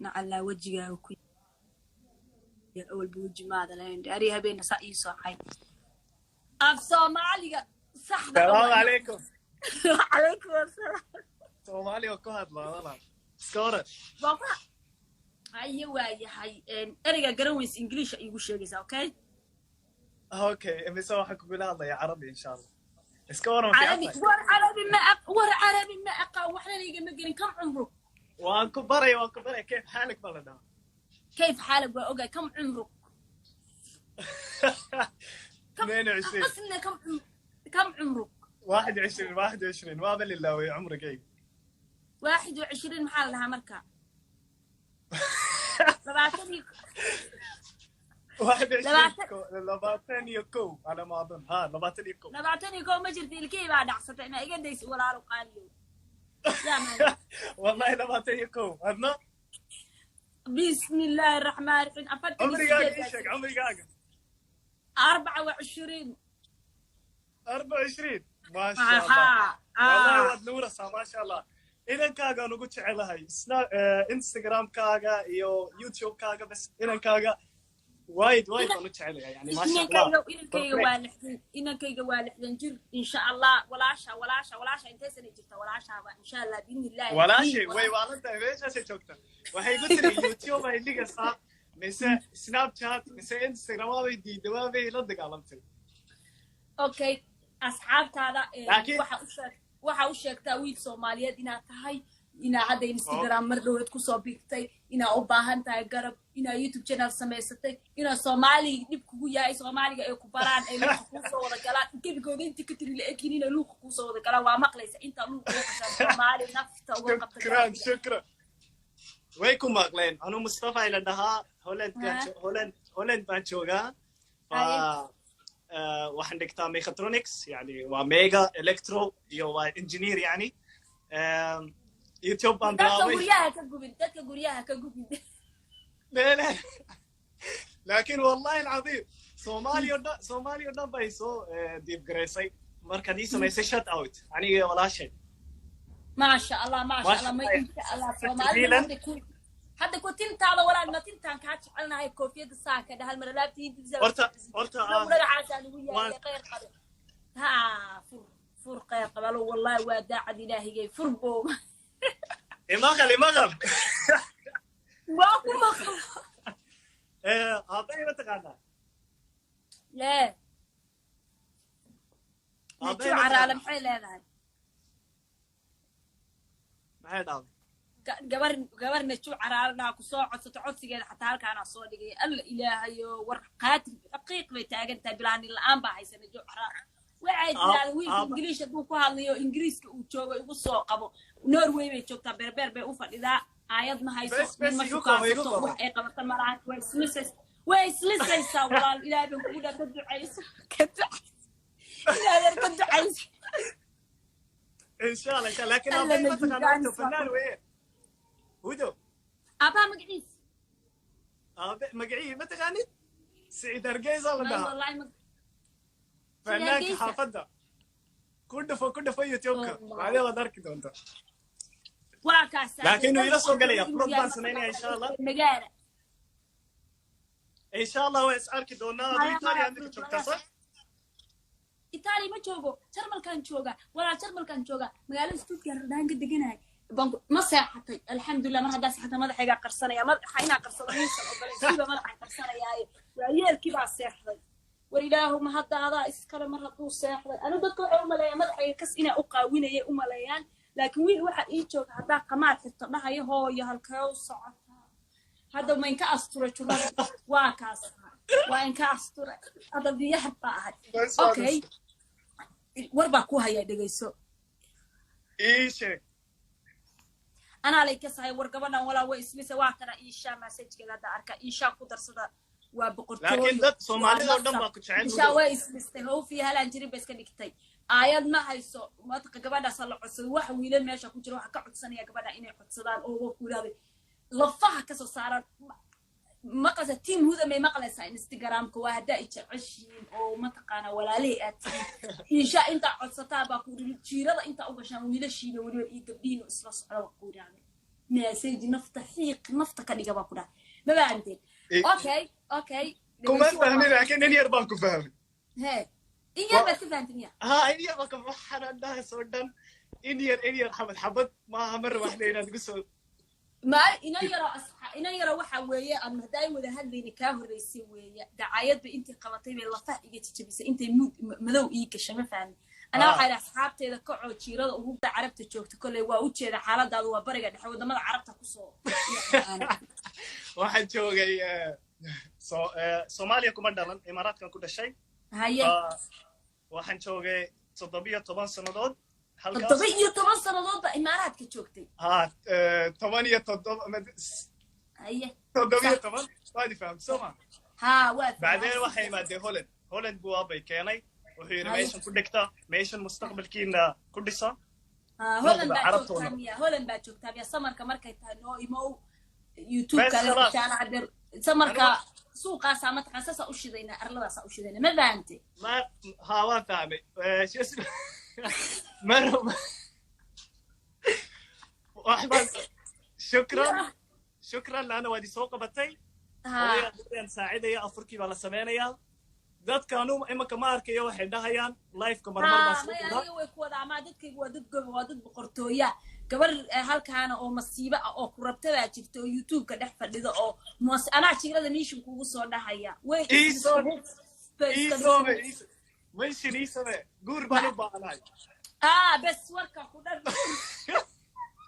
Nacallaa wejigaaga ku awalba weji maada lahayn. Ari habeena saa ii soocay af Soomaaliga saxda. السلام عليكم. Calaykum asalaam. Soomaaliga ku hadla walaal, iska waran? Waa ku haye, waa yahay. Ereyga garan weysa Ingiliisha iigu sheegaysaa, okay? Okay, imise waxaan kugula hadlaya Carabi, insha Allah. Iska waran? Carabi? Fiican. War Carabi ma aq, war Carabi ma aqaan, waxna igama gelin. كم عمرك؟ Waan ku baraya, waan ku baraya. كيف حالك baa la dhahaa. كيف حالك waa ogaay. كم عمرك؟ 22. قصنا كم عمرك؟ كم عمرك؟ 21، 21. Waaba lilaaway cumrigayga. 21 maxaa la dhahaa marka? 20 iyo 21. 20. 21 على ما اظن، ها، 21. 21 ma jirta, ilkihii baa dhacsatay. Ma iga daysi, walaalo qaaliyow, yaa maan. والله 21 adna. بسم الله الرحمن الرحيم، 48. Cumrigaaga ii sheeg, cumrigaaga. 24. 24، ما شاء الله. والله waad nuuraysaa, ما شاء الله. Inankaagaan ugu jecelahay Instagramkaaga iyo YouTubekaaga, bas inankaaga وايد وايد baan u jecelahay yani, ما شاء الله. Inankayga waa 60, inankayga waa 60 jir, insha Allah. Walaasha, walaasha, walaasha intee sana jirta? Walaashaaba, insha Allah, biidni illahi. Walaashay way waalan tahay, meeshaasay joogta. Waxay igu tiri YouTube ay dhigaysaa mise Snapchat mise Instagram, waabay diiday, waabay la dagaalamtay. Okay, asxaabtaada waxa u sheegtaa wiil Soomaaliyeed inaad tahay, inaa hadda Instagram mar dhowed kusoo biirtay, inaa u baahan tahay garab, inaa YouTube channel samaysatay, inaa Soomaaliga dhib kugu yahay, Soomaaliga ay ku baraan, ay luuqa kuusoo wada galaan gebigooda. Inta ka tiri la ekin inay luuqa kuusoo wada galaan waa maqlaysa. Inta luuqa uga gashaan Soomaali nafta uga qabta. شكرا، شكرا. Way ku maqleen. Anuu Mustafa ila dhahaa, Holland. Holland, Holland baan joogaa. Waxaan dhigtaa mechatronics, yani waa mega electro iyo waa engineer yani. YouTube baan Dadka bilaabay. guryaha ka gubin, dadka guryaha ka gubin. لا لا، laakiin wallahi alcadiim, Soomaaliya o dhan, Soomaaliya o dhan bay soo diib garaysay markaad ii samaysay shout out, aniga walaashay. Maasha Allah, maasha Allah. Ma insha Allah, Soomaalida hadda ku tintaada, walaal, ma tintaan kaa jecelnahay. Koofiyadda saaka dhahal mar alaabtiintiisa. Horta, horta. Dhagaxaasaa lagu yahay khayr qabe. Ha fur, fur, khayr qabalo. Wallahi waa daacad ilaahigay, fur bo. Imaqal, imaqal. Waa ku maqal. Aabbay ma taqaanaa? Lee. Aabbay Najuu ma Caraale. taqaanaa? Maxay leedahay? Maxay dhahday? Gabar, gabar Najuu Caraalena kusoo codsato, codsigeeda xataa halkaanaa soo dhigay. Alla ilaahayo, war qaatil xaqiiq bay taagan tahay. Bilaanin la-aan baa haysa Najuu Caraal. Waxay tiraahda wiilka Ingiliish hadduu ku hadlayo, Ingiriiska uu joogo, igu soo qabo. Norway bay joogtaa, beerbeer bay u fadhidaa, aayad ma hayso. Bes, bes, nin ma igu qabo, igu shukaasato qabo. Wax ay qabato malahan. Way islisaysa, way islisaysaa. Walaal, ilaahay baan kugu dhaa, ka ducayso, ka ducayso, ilaahay ka ducayso. Insha Allah, insha Allah. Laakiin Alla aabbay ma Najuu taqaanaa horta? Gaanisa. Fanaan weye, Hudo. Aabaha magaciis? Aabe magacii ma taqaanid? Siciid Hargeysa la May. dhahaa. Wallahi ma Fanaanka Hargeysa. xaafadda. Ku dhufo, ku dhufo YouTube-ka. Oh my. Macdee waad arki doontaa. Waa kaas. Laakiin wuu ila soo gelaya. Vlog baan samaynaya, insha Allah. Magaala. Insha Allah waa is arki doonaa. Adu Maya, Italia maya, imika joogtaa, sax? Italia ma joogo, Jarmalkaan jooga, walaal, Jarmalkaan jooga, magaalada Stuttgart radaan ka deganahay. Banku ma seexatay? Alxamdulilah. Mar haddaa seexatay, madaxaygaa qarsanaya. Madaxa inaa qarsado miisan ogolay siba madaxaan qarsanayaaye. Waayeelkii baa seexday. War ilaahu ma hadda adaa iskale. Mar hadduu seexday, anigu dadka waxay u maleeyaan madaxayga kas inaa u qaawinayay u maleeyaan, laakiin wiil waxa ii jooga haddaa qamaar xirto dhahayo, "Hooyo, halkee u socotaa?" Hadda ma inka asturay jurada? Waa kaas, waa inka asturay. Hadda diyaar baa ahay. Okay, war baa ku hayaa, dhegeyso. Ii sheeg. Anaa lay kasahay. War gabadhan walaa way ismise. Waa tana Iishaa, messagekeeda hadda arka. Iishaa ku darsada, waa boqortooyo. Laakiin dad Soomaalida oo waa dhan nasab. baa ku jecel. Iishaa Hudo. way ismistay, hawfiya halaan jirin bay iska dhigtay, aayad ma hayso. Matqa gabadhaasa la codsaday. Waxa wiilal meesha ku jira waxa ka codsanaya gabadha inay codsadaan oo waa ku yidhahday lafaha kasoo saaraan. Maqlaysa team Huda? May maqlaysaa? Instagramka waa haddaa i jeceshiin oo mataqaana walaalihii aad tihiin. Insha intaa codsataa baa ku yidhi, jiirada intaa u gashaan wiilashiina weliba iyo gabdhihiina isla socda waa ku yidhahday. Message nafta xiiq nafta ka dhiga baa ku dhahay. Ma fahanteen? Okay. Kuma fahmin, laakiin in yar baan ku fahmay. He, in yar baad ka fahanteen miya? Ha, in yar baan ka, waxaan dhahaysoo dhan in yar, in yar, xabad xabad maaha. Mar waxna inaad igu soo Ma ina yaro ina yaro waxa weeye aan haddaan wada hadlayna kaa horreysay weeye. Dacaayad bay intii qabatay bay lafaha iga jajabisay, intay muud madow ii gashay. Ma fahmi? Anaa waxaa idhi asxaabteeda kacoo jiirada ugu Carabta joogta. Kolley waa u jeeda xaaladaadu waa Bariga Dhexe, wadamada Carabta kusoo. Waxaan joogay Soomaaliya kuma dhalan, Imaaraadkan ku dhashay. Haye. Waxaan joogay 17 sannadood halkaas. 17 sannadood baa Imaaraadka joogtay? Ha, 17. Haye. 17, waad fahamtay soo ma? Ha, waa. Bacdeen waxay imaadeen Holland. Holland buu aabay keenay, wuxuu yidhi meeshan ku dhigta, meeshan mustaqbalkiina ku dhisa. Holland baa joogtaa miya? Holland baa joogtaa miya? Summerka markay tahay noo imow YouTube-ka la hadeer. Summerka suuqaasaa mataqaan saasaa u shidaynaa, arladaasaa u shidaynaa. Ma fahantay? Ma ha, waan fahmay. Mar waxbaan, shukran, shukran, laana waad isoo qabatay. Hooyaan saacidaya, afurkii baa la sameynayaa. Dadka anu imanka ma arkayo, waxay dhahayaan liveka marmar baa soo. Aniga way ku wada amaa dadkaygu waa dad goba, waa dad boqortooya. Gabar halkaana oo masiibo ah oo ku rabta baa jirta oo YouTube-ka dhex fadhida oo anaa jiirada miishin kugu soo dhahaya. Way. Mention iisame, guur baan u baahanahay. Ah, bes, warka ku dhan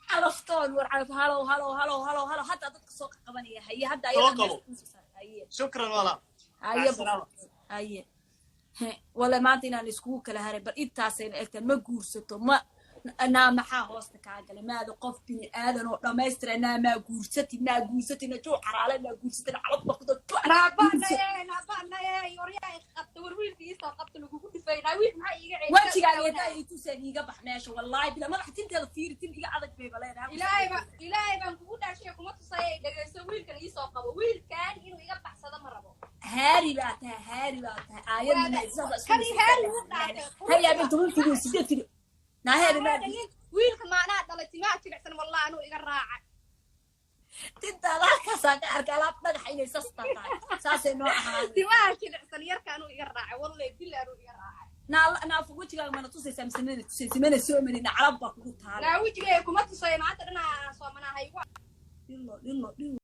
calaftoon war calaf. Halow, halow, halow, halow, halow, hadda dadka soo qabanaya. Haye, hadda. Haye, shukran walaal. Haye, haye. Wala maanta inaan iskugu kala haray, bal intaasayna egtaan. Ma guursato ma naa? Maxaa hoosta kaa galay? Maada qof bini aadan oo dhammaystira naa? Maa guursatid, maa guursatid, najuu xaraale, maa guursatid, calaf baqdo. Wejigaaga yadaa ii tuseen, iiga bax meesha. Wallaahi bila madaxa tinteeda fiiri, tin iga adag bayba leedahay. Ilaahay baan kugu dhaashay, kuma tusaya. Dhegayso, wiilkan iisoo qabo, wiilkan inuu iga baxsado ma rabo. Haari baa tahay, haari baa tahay. Aayadna hayaa 10 kilo, 8 kilo naaheeda maa. Wiilka maanaa dhalay? Timaha jilicsan, wallah anuu iga raaca. Tintaada halkaasaa ka arka, alaab dhagaxa inay sasta tahay, saasay noo ahaan. Timaha jilicsan yarka anuu iga raacay, wallahi bil anuu iga raacay. Naa wejigaaga mana tusaysaa mise mana tusaysa? Mana soo marin, calab baa kugu taala. Naa wejigayga kuma tusay maanta dhanaa, soomanahay. Dhilo, dhilo, dhilo.